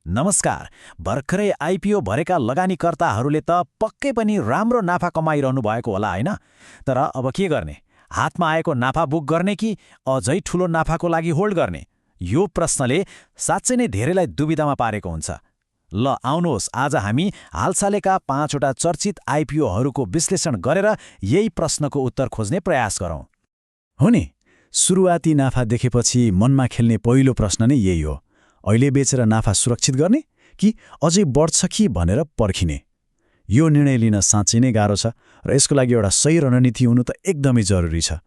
नमस्कार। भर्खरै आइपिओ भरेका लगानीकर्ताहरूले त पक्कै पनि राम्रो नाफा कमाइरहनु भएको होला होइन? तर अब के गर्ने? हातमा आएको नाफा बुक गर्ने कि अझै ठुलो नाफाको लागि होल्ड गर्ने? यो प्रश्नले साँच्चै नै धेरैलाई दुविधामा पारेको हुन्छ। ल आउनुहोस्, आज हामी हालसालैका 5वटा चर्चित आइपिओहरूको विश्लेषण गरेर यही प्रश्नको उत्तर खोज्ने प्रयास गरौँ। हो नि, सुरुवाती नाफा देखेपछि मनमा खेल्ने पहिलो प्रश्न नै यही हो। अहिले बेचेर नाफा सुरक्षित गर्ने कि अझै बढ्छ कि भनेर पर्खिने? यो निर्णय लिन साँच्चै नै गाह्रो छ र यसको लागि एउटा सही रणनीति हुनु त एकदमै जरुरी छ।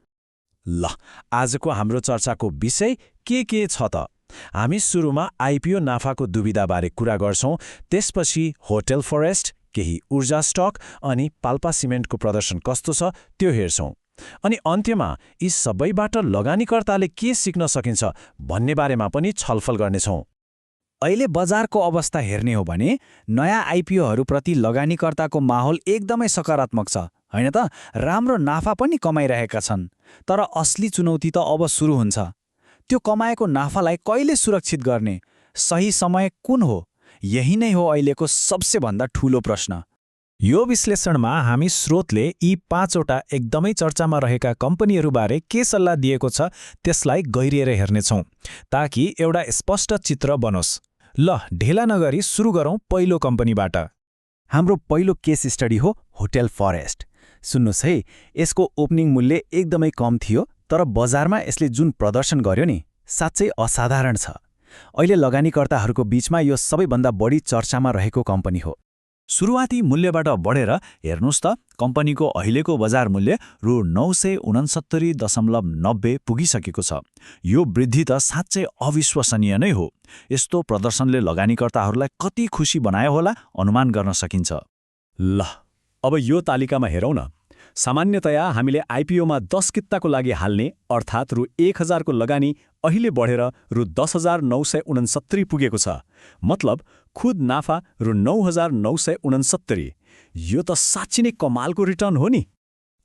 ल, आजको हाम्रो चर्चाको विषय के छ त? हामी सुरुमा आइपिओ नाफाको दुविधाबारे कुरा गर्छौं, त्यसपछि होटल फरेस्ट, केही ऊर्जा स्टक अनि पाल्पा सिमेन्टको प्रदर्शन कस्तो छ त्यो हेर्छौं। अनि अन्त्यमा यी सबैबाट लगानीकर्ताले के सिक्न सकिन्छ भन्ने बारेमा पनि छलफल गर्नेछौं। अहिले बजारको अवस्था हेर्ने हो भने नयाँ आइपिओहरूप्रति लगानीकर्ताको माहौल एकदमै सकारात्मक छ, होइन त? राम्रो नाफा पनि कमाइरहेका छन्। तर असली चुनौती त अब सुरु हुन्छ। त्यो कमाएको नाफालाई कहिले सुरक्षित गर्ने? सही समय कुन हो? यही नै हो अहिलेको सबसे भन्दा ठूलो प्रश्न। यो विश्लेषणमा हामी स्रोतले यी 5वटा एकदमै चर्चामा रहेका कम्पनीहरूबारे के सल्लाह दिएको छ त्यसलाई गहिरिएर हेर्नेछौँ, ताकि एउटा स्पष्ट चित्र बनोस्। ल, ढिला नगरी सुरु गरौँ पहिलो कम्पनीबाट। हाम्रो पहिलो केस स्टडी हो होटल फरेस्ट। सुन्नुहोस् है, यसको ओपनिङ मूल्य एकदमै कम थियो, तर बजारमा यसले जुन प्रदर्शन गर्यो नि, साँच्चै असाधारण छ। अहिले लगानीकर्ताहरूको बीचमा यो सबैभन्दा बढी चर्चामा रहेको कम्पनी हो। सुरुवाती मूल्यबाट बढेर हेर्नुस् त, कम्पनीको अहिलेको बजार मूल्य रु 969.90 पुगिसकेको छ। यो वृद्धि त साँच्चै अविश्वसनीय नै हो। यस्तो प्रदर्शनले लगानीकर्ताहरूलाई कति खुसी बनायो होला अनुमान गर्न सकिन्छ। ल, अब यो तालिकामा हेरौँ न। सामान्यतया हामीले आइपिओमा 10 किताको लागि हाल्ने अर्थात् रु 1000 को लगानी अहिले बढेर रु 10,969 पुगेको छ। मतलब खुद नाफा रु 9,969। यो त साँच्चै नै कमालको रिटर्न हो नि।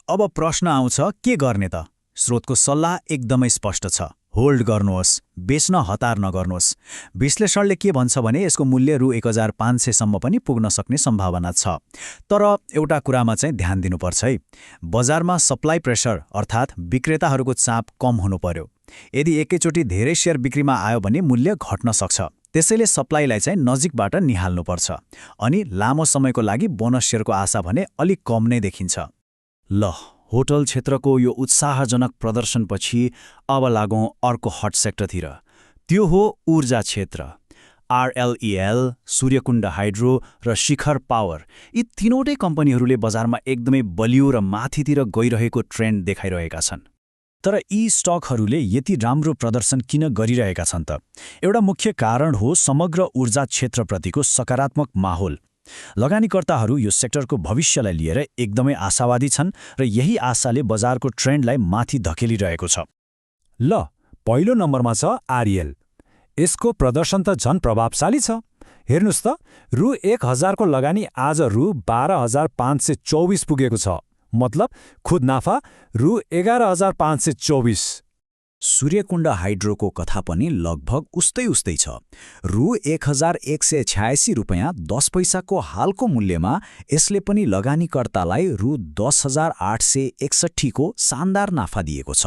अब प्रश्न आउँछ, के गर्ने त? स्रोतको सल्लाह एकदमै स्पष्ट छ। होल्ड गर्नुहोस्, बेच्न हतार नगर्नुहोस्। विश्लेषणले के भन्छ भने यसको मूल्य रु 1500 सम्म पनि पुग्न सक्ने सम्भावना छ। तर एउटा कुरामा चाहिँ ध्यान दिनुपर्छ है। बजारमा सप्लाई प्रेसर अर्थात् विक्रेताहरूको चाप कम हुनु पर्यो। यदि एकैचोटि धेरै सेयर बिक्रीमा आयो भने मूल्य घट्न सक्छ। त्यसैले सप्लाईलाई चाहिँ नजिकबाट निहाल्नुपर्छ। अनि लामो समयको लागि बोनस सेयरको आशा भने अलिक कम नै देखिन्छ। ल, होटल क्षेत्रको यो उत्साहजनक प्रदर्शनपछि अब लागौँ अर्को हट सेक्टरतिर। त्यो हो ऊर्जा क्षेत्र। RLEL, सूर्यकुण्ड हाइड्रो र शिखर पावर, यी तीनवटै कम्पनीहरूले बजारमा एकदमै बलियो र माथितिर गइरहेको ट्रेन्ड देखाइरहेका छन्। तर यी स्टकहरूले यति राम्रो प्रदर्शन किन गरिरहेका छन् त? एउटा मुख्य कारण हो समग्र ऊर्जा क्षेत्रप्रतिको सकारात्मक माहौल। लगानीकर्ताहरू यो सेक्टरको भविष्यलाई लिएर एकदमै आशावादी छन् र यही आशाले बजारको ट्रेन्डलाई माथि धकेलिरहेको छ। ल, पहिलो नम्बरमा छ REL। यसको प्रदर्शन त झन प्रभावशाली छ। हेर्नुस् त, रु 1000 को लगानी आज रु 12,524 पुगेको छ। मतलब खुद नाफा रु 11,524। सूर्यकुण्ड हाइड्रोको कथा पनि लगभग उस्तै छ। रु 1186 रुपैयाँ 10 पैसाको हालको मूल्यमा यसले पनि लगानीकर्तालाई रु 10,861 को शानदार नाफा दिएको छ।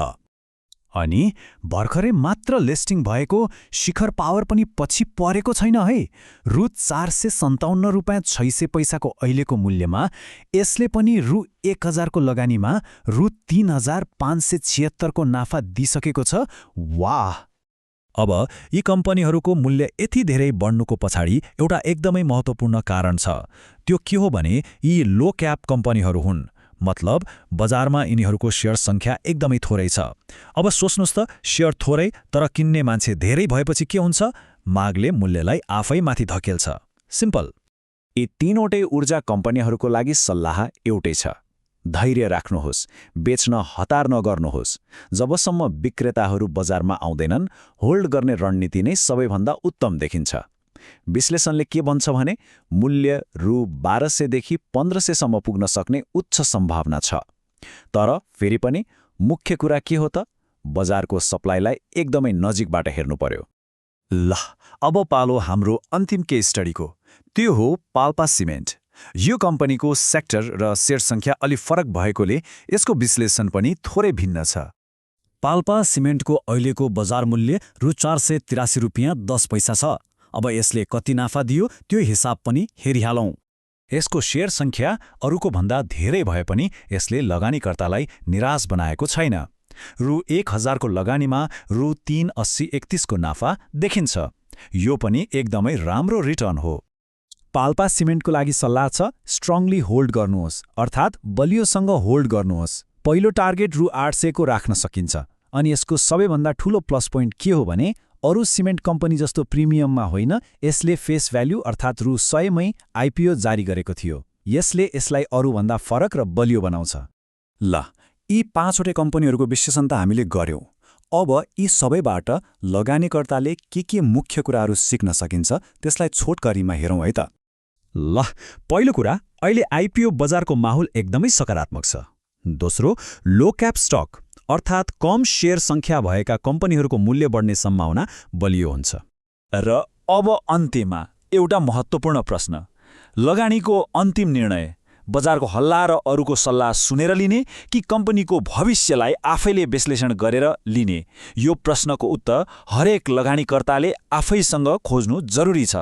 अनि भर्खरै मात्र लिस्टिङ भएको शिखर पावर पनि पछि परेको छैन है। रु 457 रुपैयाँ 600 पैसाको अहिलेको मूल्यमा यसले पनि रु 1000 को लगानीमा रु 3,576 को नाफा दिइसकेको छ। वाह! अब यी कम्पनीहरूको मूल्य यति धेरै बढ्नुको पछाडि एउटा एकदमै महत्त्वपूर्ण कारण छ। त्यो के हो भने यी लो क्याप कम्पनीहरू हुन्। मतलब बजारमा यिनीहरूको सेयर सङ्ख्या एकदमै थोरै छ। अब सोच्नुस् त, सेयर थोरै तर किन्ने मान्छे धेरै भएपछि के हुन्छ? मागले मूल्यलाई आफै माथि धकेल्छ। सिम्पल। यी तीनवटै ऊर्जा कम्पनीहरूको लागि सल्लाह एउटै छ। धैर्य राख्नुहोस्, बेच्न हतार नगर्नुहोस्। जबसम्म विक्रेताहरू बजारमा आउँदैनन्, होल्ड गर्ने रणनीति नै सबैभन्दा उत्तम देखिन्छ। विश्लेषणले के भन्छ भने मूल्य रु 1200 देखि 1500 सम्म पुग्न सक्ने उच्च सम्भावना छ। तर फेरि पनि मुख्य कुरा के हो त? बजारको सप्लाईलाई एकदमै नजिकबाट हेर्नु पर्यो। ल अब पालो हाम्रो अन्तिम केस स्टडीको। त्यो हो पाल्पा सिमेन्ट। यो कम्पनीको सेक्टर र शेयर सङ्ख्या अलि फरक भएकोले यसको विश्लेषण पनि थोरै भिन्न छ। पाल्पा सिमेन्टको अहिलेको बजार मूल्य रु 483 रुपियाँ 10 पैसा छ। अब यसले कति नाफा दियो त्यो हिसाब पनि हेरिहालौँ। यसको शेयर सङ्ख्या अरूको भन्दा धेरै भए पनि यसले लगानीकर्तालाई निराश बनाएको छैन। रु 1000 को लगानीमा रु 380-31 को नाफा देखिन्छ। यो पनि एकदमै राम्रो रिटर्न हो। पाल्पा सिमेन्टको लागि सल्लाह छ, स्ट्रङली होल्ड गर्नुहोस्, अर्थात् बलियोसँग होल्ड गर्नुहोस्। पहिलो टार्गेट रु 800 को राख्न सकिन्छ। अनि यसको सबैभन्दा ठूलो प्लस पोइन्ट के हो भने अरू सिमेन्ट कम्पनी जस्तो प्रिमियममा होइन, यसले फेस भ्याल्यू अर्थात् रु 100 मै आइपिओ जारी गरेको थियो। यसले यसलाई अरूभन्दा फरक र बलियो बनाउँछ। ल यी 5वटै कम्पनीहरूको विश्लेषण त हामीले गर्यौं। अब यी सबैबाट लगानीकर्ताले के मुख्य कुराहरू सिक्न सकिन्छ त्यसलाई छोटकरीमा हेरौँ है त। ल पहिलो कुरा, अहिले आइपिओ बजारको माहौल एकदमै सकारात्मक छ। दोस्रो, लो क्याप स्टक अर्थात् कम शेयर सङ्ख्या भएका कम्पनीहरूको मूल्य बढ्ने सम्भावना बलियो हुन्छ। र अब अन्त्यमा एउटा महत्त्वपूर्ण प्रश्न, लगानीको अन्तिम निर्णय बजारको हल्ला र अरूको सल्लाह सुनेर लिने कि कम्पनीको भविष्यलाई आफैले विश्लेषण गरेर लिने? यो प्रश्नको उत्तर हरेक लगानीकर्ताले आफैसँग खोज्नु जरुरी छ।